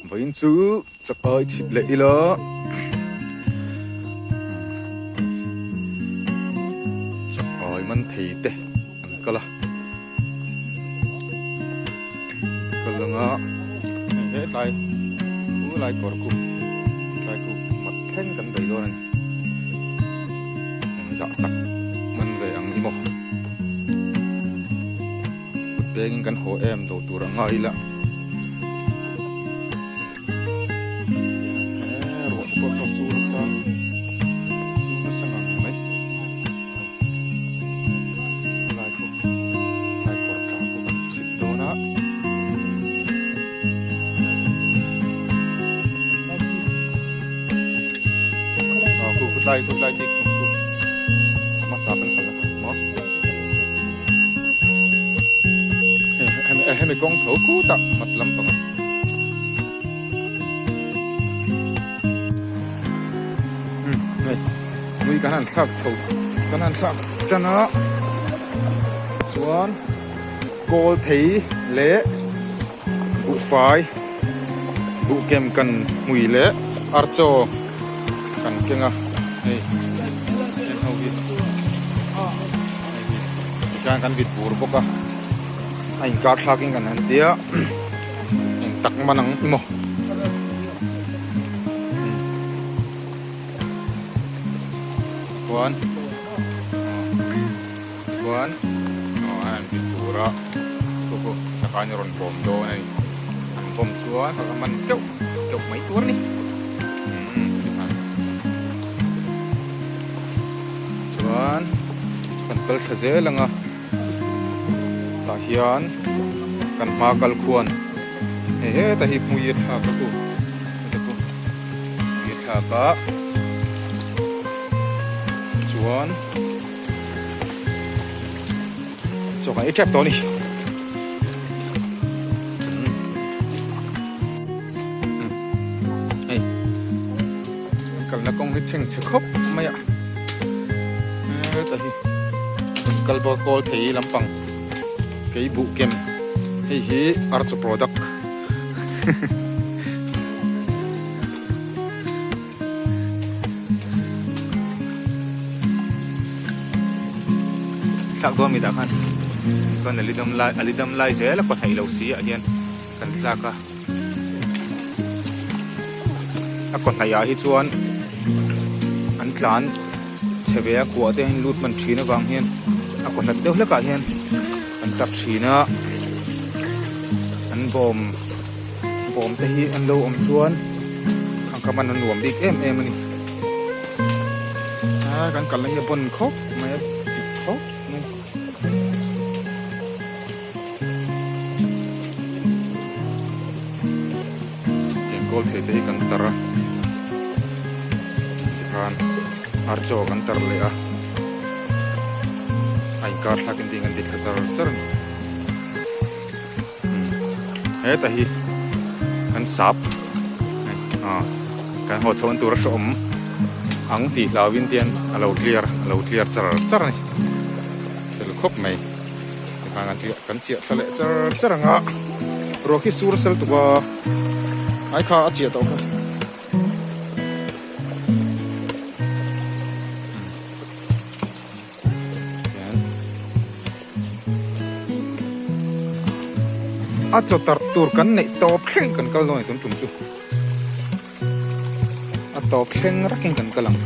Vawiin chu chakai chhit leh ila. Chakai man thei te an kal a. Kal anga hei he tlai u lai kawr khu tlai khu mat thleng kan bei dawn a ni. Engzah tak man ve ang i maw. Kut pengin kan haw em do tur a ngai ila. Ruah te pawh saw sur nasa sur nasa ngang mai. Lai khu lai kawr tla khu kan chhit dawn a. Khu khu tlai khu tlai bik khu hmasa kan kal a maw. Hemi kawng tho khutah mat lampang a. Hei mui kan han thlak chho kan han thlak tan a chuan kawl thei leh buhfai buhkem kan hmui leh archaw kan keng a hei heng ho hi hei hi tikhian kan vit bur bawk a a inkar thlak in kan han tia eng tak man ang emaw chuan chuan aw an vit bur a chu chu chakai a rawn bawm dawn a ni an bawm chuan a man teuh teuh mai tur a ni chuan kan kal tha zel ang a. Tah hian kan hma kal khuan hei heta hi hmui a thlak a ku heta ku hmui a thlak a chuan chaw kan ei tep tawh a ni. Hei kalna kawng hi chhengchhe khawp mai a heta hi rawn kal bawk a kawl thei lampang kei buh kem hei hi archaw product thlak dawn mi tah khan chuan a li dam lai a li dam lai zel a kaw hnaih lo si ah hian kan thlak a a kaw hnaih ah hi chuan an tlan chhe ve a kuah te hian lut hman thin avang hian a kaw hlat deuh hlek ah hian an tak thin a an bawm bawm te hi an lo awm chuan ang kha man a nuam bik em em a ni a kan kalna hi a bawn khawp mai a dik khawp mai. Enkawl thei te hi kan tar a tikhan archaw kan tar leh a a inkar thlak in ding an ti thla char char a ni heta hi kan sap kan haw chhoh an tur a hrehawm ang tih hlau in te hian a lo clear a lo clear char char a ni fel khawp mai. Tikhan kan chiah kan chiah thla leh char char ang a ruak hi sur sel tuk a ai kha a chiah tawh kha. A chaw tarh tur kan neih tawp thleng kan kal dawn a ni tun tum chu. A tawp thleng rakin kan kal ang.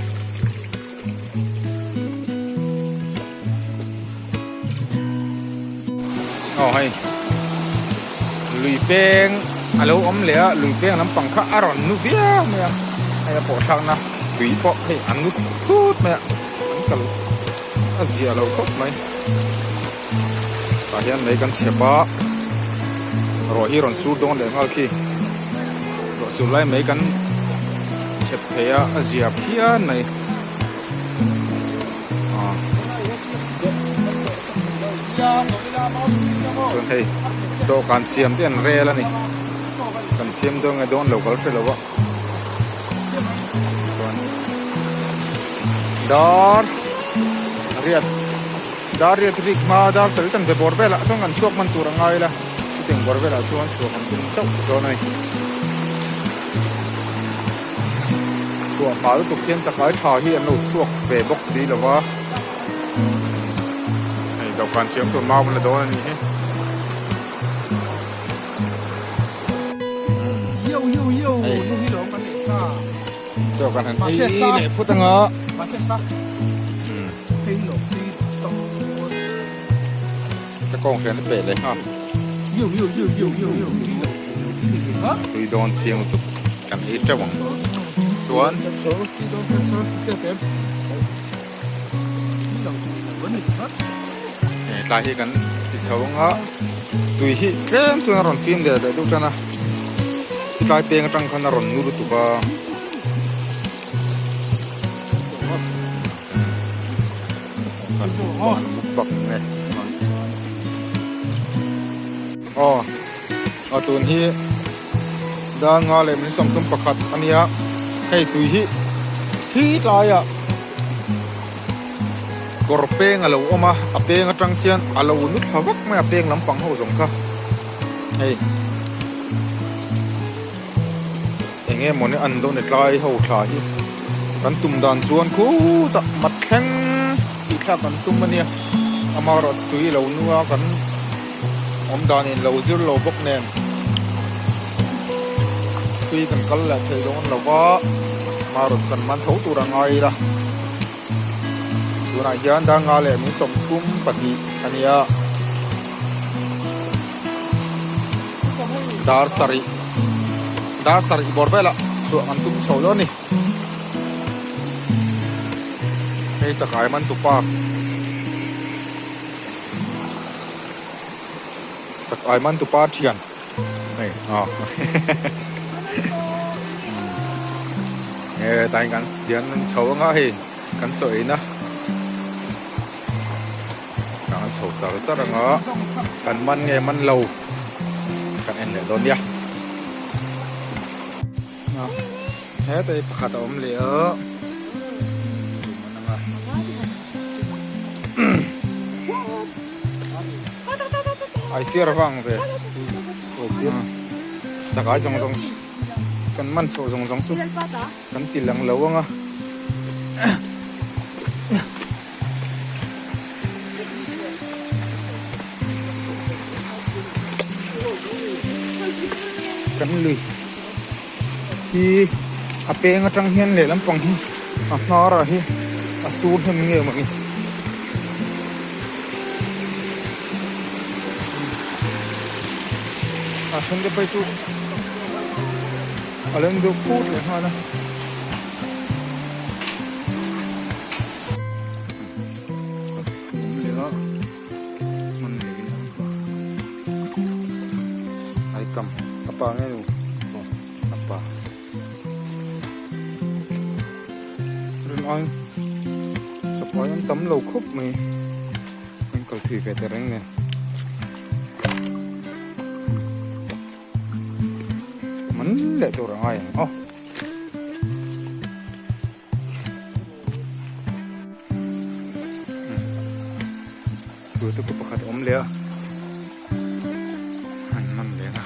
Aw hei lui peng a lo awm leh a lui peng lampang kha a rawn nu viau mai a hei a pawh thlakna tui pawh hei an nu tut mai a an kal a zia lo khawp mai tah hian mei kan chhep a ruah hi rawn sur dawn leh nghal khi ruah sur lai mei kan chhep thei a a zia phian mai chuan hei dawhkan siam te an rel a ni kan siam dawn nge dawn lo kal hre lo a chuan dar riat dar riat rik hma dar sal chan ve bawr velah chuan kan chhuak hman tur a ngai la chutiang bawr velah chuan chhuak an tum chauh dawn a ni. Chhuah hma lutuk hian chakai tha hi an lo chhuak ve bawk si lo va. Hei dawhkan siam tur mau la dawn a nih hi. Yo yo yo nu hi lawm kan neih cha. Chaw kan han ei leh phut anga. Mahse sa. Hei hi lawm tui tawk. Ka kawng hrian a peh leh nghal. Yo yo yo yo yo yo tui lo tui Tui dawn chiang lutuk kan ei teuh ang. Chuan. Tui dawn sir sir che pem. Tui lo tui lo an ni tlat. Hei tlai hi kan ti chho anga tui hi tlem chuan a rawn fim leh leh deuh tan a. Tlai peng atang khan a rawn nu lutuk a. Aw a tun hi dar nga leh min sawmthum pakhat a nia hei tui hi thi tlaiah kawr peng a lo awm a a peng atang khian a lo nu thla vak mai a peng lampang ho zawng kha hei. Eng nge mawni an dawn e tlai ho thla hi kan tum dan chuan khutah mat thleng tih thlak kan tum a nia amaherawhchu tui lo nua kan awm dan in lo zir lo bawk nen tui kan kal leh theih dawn lo va amaherawhchu kan man tho tur a ngai ila tunah hian Darnga leh min sawmthum pahnih a nia. Dar sarih dar sarih bawr velah chhuah an tum chho dawn a ni. Hei chakai man tu park chakai man tu pa thian hei aw he tlai kan hian an chho anga hei kan chaw eina. Kan chho char char anga kan man nge man lo kan en leh dawn nia. Heta hi pakhat a awm leh a ai fiar vang ve chakai zawng zawng kan man chho zawng zawng chu kan ti lang lo anga. Kan lui hi a peng atang hian lehlam pang hi a hnar ah hi a sur hnem nge mawni. A then te phei chu a leng deuh phut leh nghal a. Ai kam apa nge nu apa rin ai chapai an tam lo khawp mai an kal thui ve tehreng nen. Man leh tur a ngai ang aw. Tur te pawh pakhat a awm leh a an man leh a.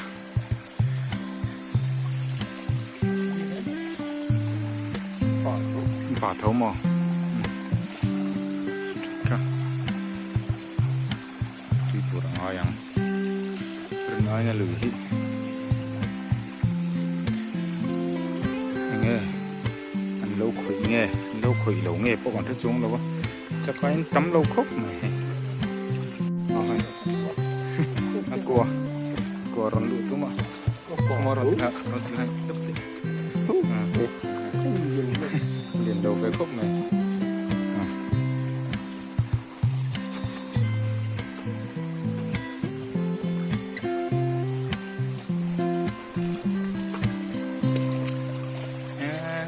Pa tho maw? Tui tur a ngai ang. Rin aina lui hi enge an lo khawih nge an lo khawih lo nge pawh kan hre chuang lo a chakain tam lo khawp mai hei a hei a kua kua rawn luh tum a kua rawn ti rawn ti hlai lian lo ve khawp mai.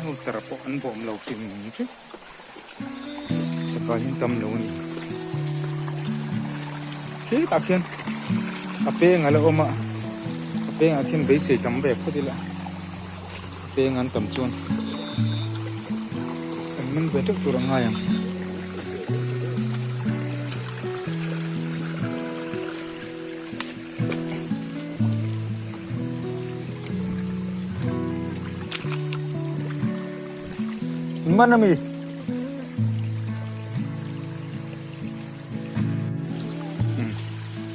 Hooter pawh an bawm lo hrim hrim chakah hian tam lo a ni tah khian a peng a la awm a a pengah khian beisei tam ve phawt ila a peng an tam chuan an man ve teuh tur a ngai ang. In man ami?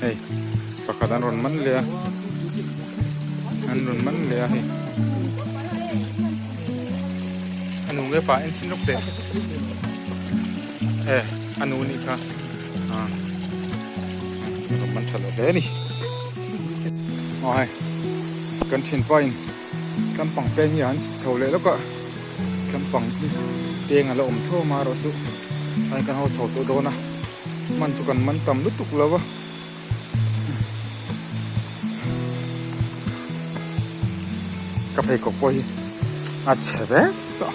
Hei pakhat an rawn man leh a an rawn man leh a hei a nu nge pa en chin lawk teh e a nu nih kha ah rawn man tha leh hle a ni aw hei kan thianpa in tlampang peng hi an chhi chho leh lawk a tlampang hi peng a la awm tho a erawh chu hei kan ho chho tawh dawn a man chu kan man tam lutuk lo va ka pheikhawk pawh hi a chhe vek tawh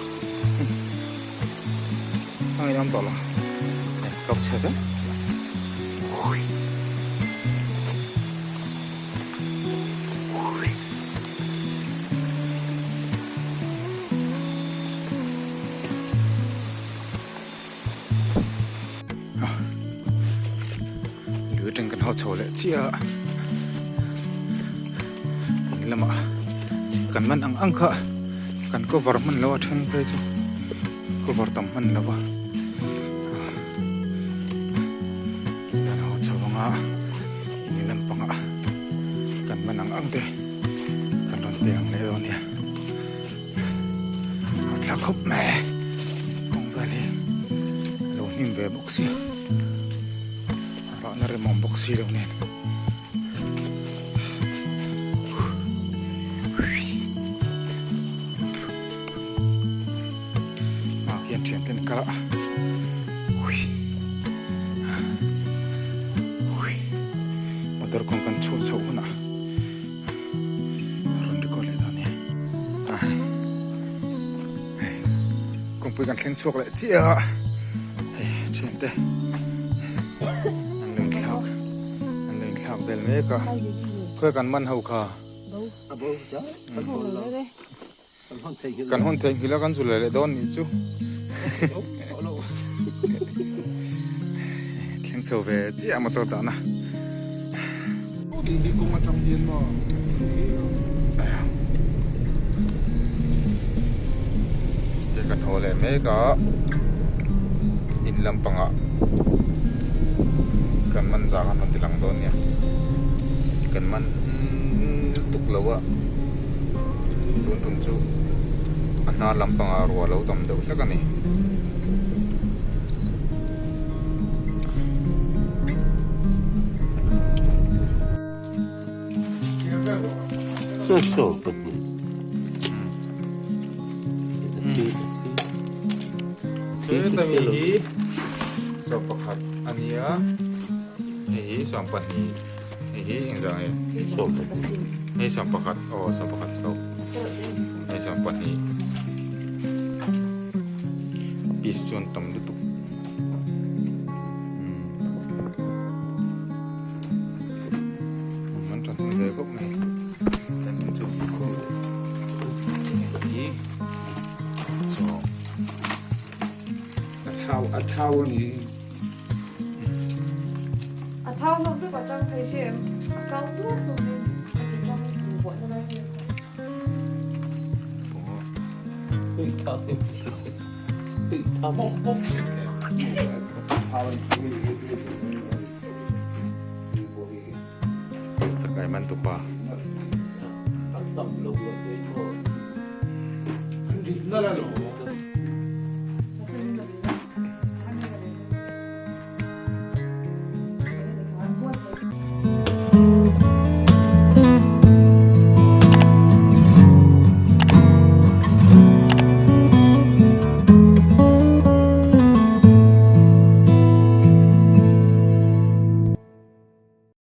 a ngaihnawm tawh lo ka chhe vek. Lui atang kan hau chho leh chiah a in lamah kan man ang ang kha kan cover hman lo a then phei chu cover tam hman lo va kan hau chho ang a in lampangah kan man ang ang te kan rawn ti ang leh dawn nia. A thla khawp mai kawng vel hi a lo hnim ve bawk sia a rahna rem awm bawk si lo nen ah khian thian te an kal a motor kawng kan chhuah chhoh hunah. rawn record leh dawn nia hei kawngpui kan thleng chhuak leh chiah a hei thiante an lo inthlak an lo inthlak vel mek a khawi kan man ho kha kan hawn theihnghilh a kan zu leh leh dawn nih chu thleng chho ve chiah motor dahna. Te kan haw leh mek a in lampangah kan man zah khan rawn ti lang dawn nia kan man lutuk lo a. Tun tum chu a hnar lampangah ruah a lo tam deuh hlek a ni. Heta mi hi sawmpakhat a nia hei hi sawmpahnih. Hei hi engzah nge? Hei 11 aw 11 chauh. Hei 12. Piece chuan tam lutuk. Man tha hnem ve khawp mai. Kan chu hei hi sawm. A thau a thau a ni. A thau hlawm deuh a chang thei hre em? A kau tuar hlawm in a ti chang in vuah na lai vel kha. Chakai man tupa.